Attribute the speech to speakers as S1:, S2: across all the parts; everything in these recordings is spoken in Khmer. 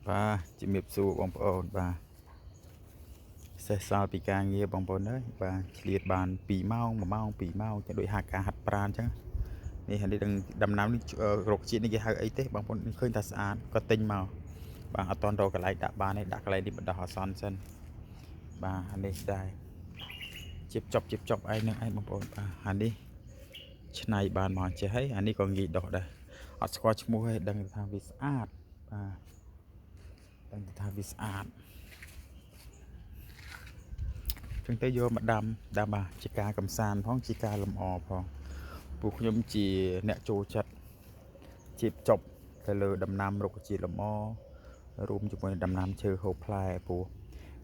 S1: បាទជំរាបសួរបងប្អូនបាទសេះសល់ពីការងារបងប្អូនអើយបាទឆ្លៀតបាន2ម៉ោង1ម៉ោង2ម៉ោងចឹងដូចហាការហាត់ប្រាណចឹងនេះនេះដឹងដំណាំនេះរុក្ខជាតិនេះគេហៅអីទេបងប្អូនឃើញថាស្អាតក៏ទិញមកបាទអត់តន់រកកន្លែងដាក់បានទេដាក់កន្លែងនេះបណ្ដោះអាសន្នសិនបាទអានេះដែរជៀបចប់ជៀបចប់ឯងនឹងឯងបងប្អូនបាទអានេះឆ្នៃបានមកចេះហើយអានេះក៏ងាយដោះដែរអត់ស្គាល់ឈ្មោះទេដឹងថាវាស្អាតបាទដឹងថាវាស្អាតចឹងទៅយកមកដាំដាំបាទជាការកំសាន្តផងជាការលម្អផងពួកខ្ញុំជាអ្នកចូលចិត្តជៀបចប់ទៅលើដំណាំរុក្ខជាតិលម្អរួមជាមួយនឹងដំណាំឈើហូបផ្លែព្រោះ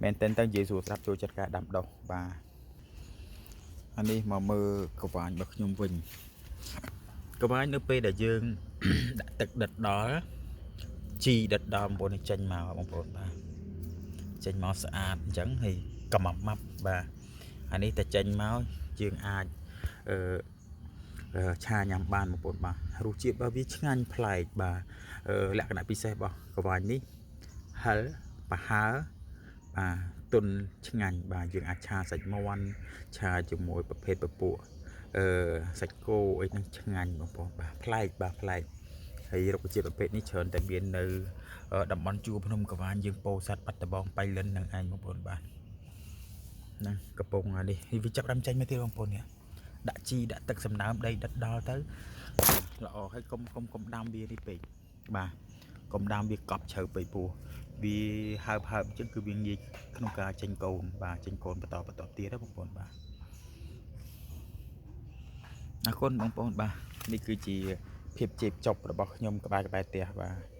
S1: មែនតើទៅនិយាយស្រួលស្ដាប់ចូលចិត្តការដាំដុះបាទអានេះមកមើលកវ៉ាញរបស់ខ្ញុំវិញកវ៉ាញនៅពេលដែលយើង ដាក់ទឹកដិតដល់ជីដិតដល់បងប្អូននេះចេញមកបងប្អូនបាទចេញមកស្អាតអញ្ចឹងហើយកំម៉ាប់ម៉ាប់បាទអានេះតែចេញមកយើងអាចអឺឆាញ៉ាំបានបងប្អូនបាទរសជាតិរបស់វាឆ្ងាញ់ប្លែកបាទលក្ខណៈពិសេសរបស់កវ៉ាញនេះហិលប្រហើបាទទុនឆ្ងាញ់បាទយើងអាចឆាសាច់មាន់ឆាជាមួយប្រភេទពពួកអឺសាច់គោអីហ្នឹងឆ្ងាញ់បងប្អូនបាទប្លែកបាទប្លែកហើយរុក្ខជាតិប្រភេទនេះច្រើនតែមាននៅតំបន់ជួរភ្នំកវ៉ាញយើងពោធិ៍សាត់បាត់ដំបងបៃលិននឹងឯងបងប្អូនបាទហ្នឹងកំពង់អានេះវាចាប់ដើមចេញមកទៀតបងប្អូននេះដាក់ជីដាក់ទឹកសំណើមដីដិតដល់ទៅល្អហើយកុំកុំកុំដាំវានេះពេកបាទកុំដាំវាកប់ជ្រៅពេកពោះវាហើបហើបអញ្ចឹងគឺវាងាយក្នុងការចេញកូនបាទចេញកូនបន្តបន្តទៀតណាបងប្អូនបាទអរគុណបងប្អូនបាទនេះគឺជាភាពជេបចប់របស់ខ្ញុំក្បែរក្បែរផ្ទះបាទ